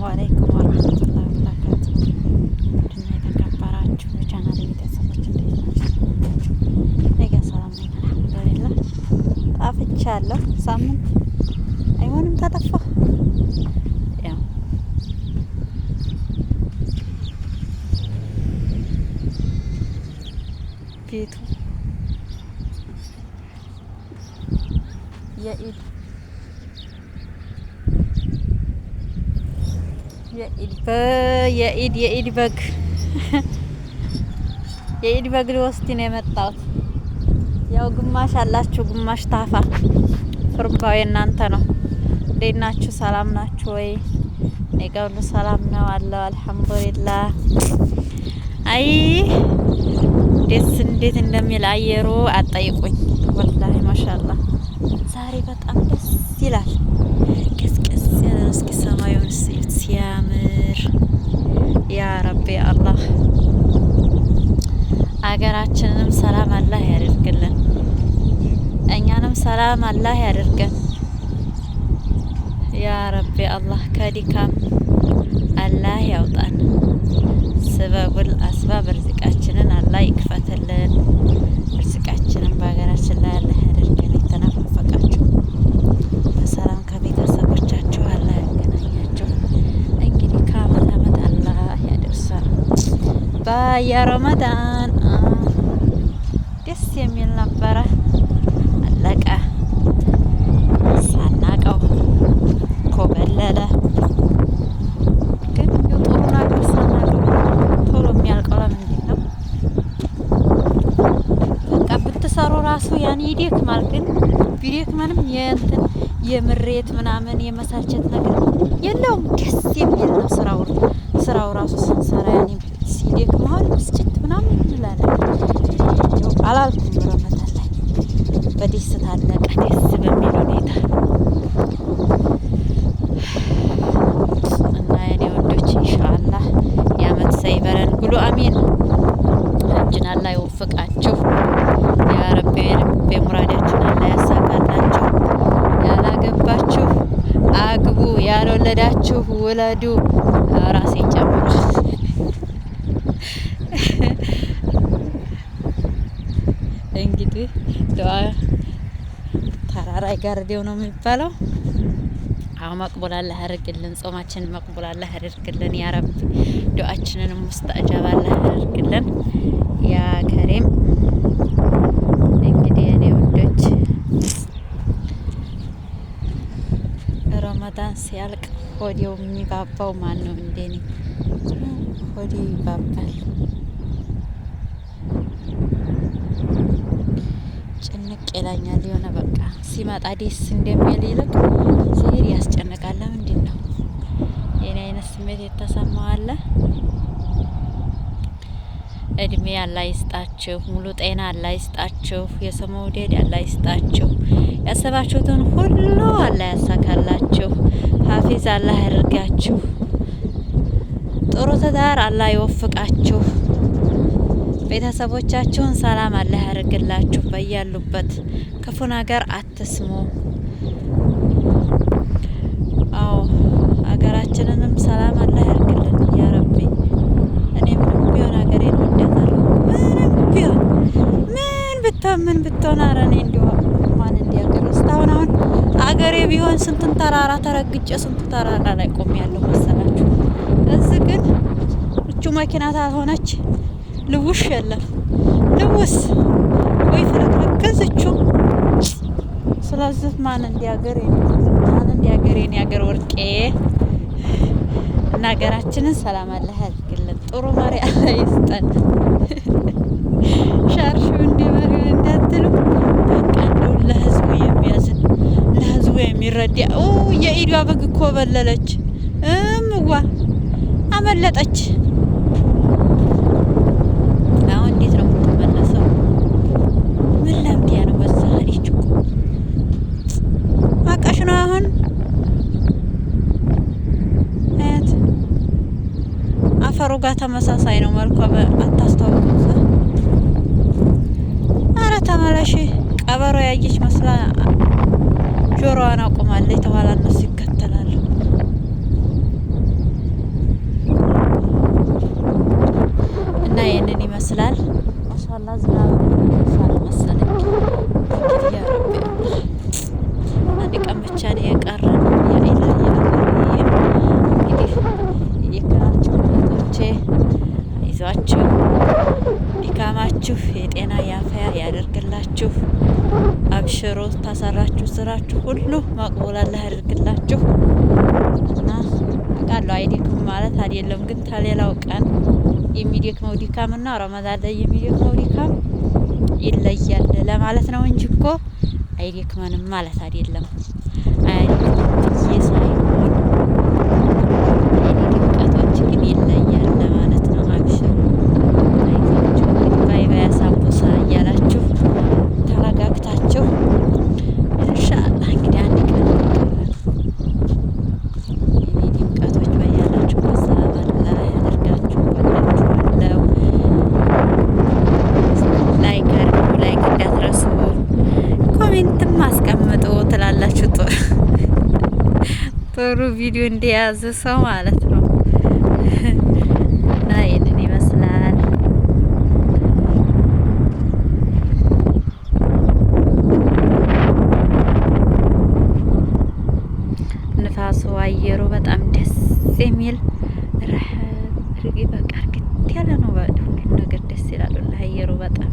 አሰላሙ አለይኩም ወራህመቱላሂ ወበረካቱ። እና የተከበራችሁ የቻናል ቤተሰቦች እንዴት ናችሁ? እኔ ጋር ሰላም ነኝ አልሐምዱሊላህ። ጠፍቻለሁ። ሳምንት አይሆንም ተጠፋሁ። ያው ቤቱ የኢድ የኢድ በግ የኢድ በግ ሊወስድ ነው የመጣሁት። ያው ግማሽ አላችሁ፣ ግማሽ ታፋ ፍርምባው የእናንተ ነው። እንዴት ናችሁ? ሰላም ናችሁ ወይ? እኔ ጋር ሁሉ ሰላም ነው አለው አልሐምዱሊላህ። አይ ደስ እንዴት እንደሚል አየሩ አጠይቁኝ። ወላሂ ማሻአላህ ዛሬ በጣም ደስ ይላል። ቅዝቅዝ ያለ ነው። እስኪ ሰማዩን እዩት ሲያምር። ያ ረቢ አላህ አገራችንንም ሰላም አላህ ያደርግልን፣ እኛንም ሰላም አላህ ያደርገን። ያ ረቢ አላህ ከዲካም አላህ ያውጣን። ስበቡል አስባብ እርዝቃችንን አላህ ይክፈትልን። እርዝቃችንን በሀገራችን ላይ አላህ ያደርገን። የተነፋፈቃችሁ በሰላም ከቤተሰቦቻችሁ አላህ ያገናኛችሁ። እንግዲህ ከአመት አመት አላህ ያደርሳል። ባያ ረመዳን ደስ የሚል ነበረ። አለቀ ሳናቀው ኮበለለ። ግን እንደው ጥሩ ነገር ሳናቀው ቶሎ የሚያልቀው ለምንድን ነው? በቃ ብትሰሩ ራሱ ያን ይደክማል። ግን ቢደክመንም የእንትን የምሬት ምናምን የመሳልቸት ነገር የለውም። ደስ የሚል ነው ስራው ስራው ራሱ ስንሰራ ያኔ ሲደክም አሁን ብስጭት ምናምን እንላለን። እንደው አላልኩም። ረመዳን ላይ በደስታ አለቀ፣ ደስ በሚል ሁኔታ። እና የኔ ወንዶች ኢንሻአላህ የአመት ሰይበረን ብሉ አሚን። ሀጅን አላህ ይወፍቃችሁ። ያ ረቢ የሙራዳችሁን አላህ ያሳካላችሁ። ያላገባችሁ አግቡ፣ ያልወለዳችሁ ውለዱ፣ ራሴን ጨምሮ። እንግዲህ ዱዓ ተራራ ይጋርደው ነው የሚባለው። አሁ መቅቡል አላህ ያደርግልን፣ ጾማችንን መቅቡል አላህ ያደርግልን። ያ ረቢ ዱዓችንንም ሙስተጃብ አላህ ያደርግልን። ያ ከሪም። እንግዲህ እኔ ውዶች ረመዳን ሲያልቅ ሆዴው የሚባባው ማን ነው? እንደኔ ሆዴ ይባባል። ጭንቅ ይለኛል። የሆነ በቃ ሲመጣ ደስ እንደሚል ይልቅ ሲሄድ ያስጨንቃል። ለምንድን ነው የኔ አይነት ስሜት የተሰማው አለ? እድሜ አላህ ይስጣችሁ፣ ሙሉ ጤና አላህ ይስጣችሁ፣ የሰው መውደድ አላህ ይስጣችሁ፣ ያሰባችሁትን ሁሉ አላህ ያሳካላችሁ፣ ሀፊዝ አላህ ያደርጋችሁ፣ ጥሩ ትዳር አላህ ይወፍቃችሁ፣ ቤተሰቦቻችሁን ሰላም አላህ ያደርግላችሁ። በያሉበት ክፉ ነገር አትስሙ። አዎ ሀገራችንንም ሰላም አላህ ያደርግልን ያ ረቢ። እኔ ምንም ቢሆን ሀገሬን ወዳታለሁ። ምንም ቢሆን ምን ብትሆን ምን ብትሆን፣ ኧረ እኔ እንዲሁ ማን እንዲ ሀገር እስካሁን አሁን አገሬ ቢሆን ስንቱን ተራራ ተረግጬ ስንቱ ተራራ ላይ ቆሜያለሁ መሰላችሁ። እዚህ ግን እቹ መኪና ታልሆነች ልውሽ የለም ልውስ ወይ ፍርክርክ እዚቹ። ስለዚህ ማን እንዲ ሀገሬ ማን እንዲ ሀገሬ የኔ ሀገር ወርቄ እና ሀገራችንን ሰላም አላህ ያድርግልን። ጥሩ መሪ አላህ ይስጠን። ሻርሹ እንዲ መሪው እንዳትሉ በቃ እንደው ለህዝቡ የሚያዝን ለህዝቡ የሚረዳ። ኦ የኢዷ በግ እኮ በለለች፣ እምዋ አመለጠች። አሁን እንዴት ነው የምትመለሰው? ምን ለምዲያ ነው በዛ ሄደች እኮ አቃሽ ነው አሁን አያት አፈሩ ጋር ተመሳሳይ ነው መልኳ፣ አታስታውቅም። አረ ተመለሽ። ቀበሮ ያየች መስላ ጆሮዋን አቁማለች። ተኋላ እነሱ ይከተላሉ። ይመስላል። ማሻአላ ዝናብ ነው መሰለኝ። እንግዲህ ያ ረቢ አንድ ቀን ብቻ ነው የቀረን። ያ ኢላሂ ያ እንግዲህ የከራችሁ እህቶቼ አይዟችሁ፣ ድካማችሁ የጤና ያፈያ ያደርግላችሁ። አብሽሮ ታሰራችሁ ስራችሁ ሁሉ መቅቡል አላህ ያደርግላችሁ። እና አውቃለሁ አይደክም ማለት አይደለም፣ ግን ተሌላው ቀን የሚደክመው ድካም እና ረመዳን ላይ የሚደክመው ድካም ይለያል ለማለት ነው እንጂ እኮ አይደክመንም ማለት አይደለም። አያደክምም ብዬ ሳይሆን የኔ ድምቀቶች ግን ይለያል ለማለት ነው። አብሽሩ፣ አይዟችሁ። እንግዲህ bye bye ሳምቡሳ እያላችሁ ተረጋግታችሁ ኢንሻአላህ እንግዲህ አንድ ቀን ይቀራል። የኔ ድምቀቶች በያላችሁበት ሰላም አላህ ያደርጋችሁ። ወዳችኋለሁ። Like አድርጉ፣ like እንዳትረሱ፣ comment ም አስቀምጡ ትላላችሁ። ጥሩ ቪዲዮ እንደያዘ ሰው ማለት ነው። እና ይህንን ይመስላል። ንፋሱ አየሩ በጣም ደስ የሚል ረህብ በቃ እርግት ያለ ነው። ሁሉም ነገር ደስ ይላል። አየሩ በጣም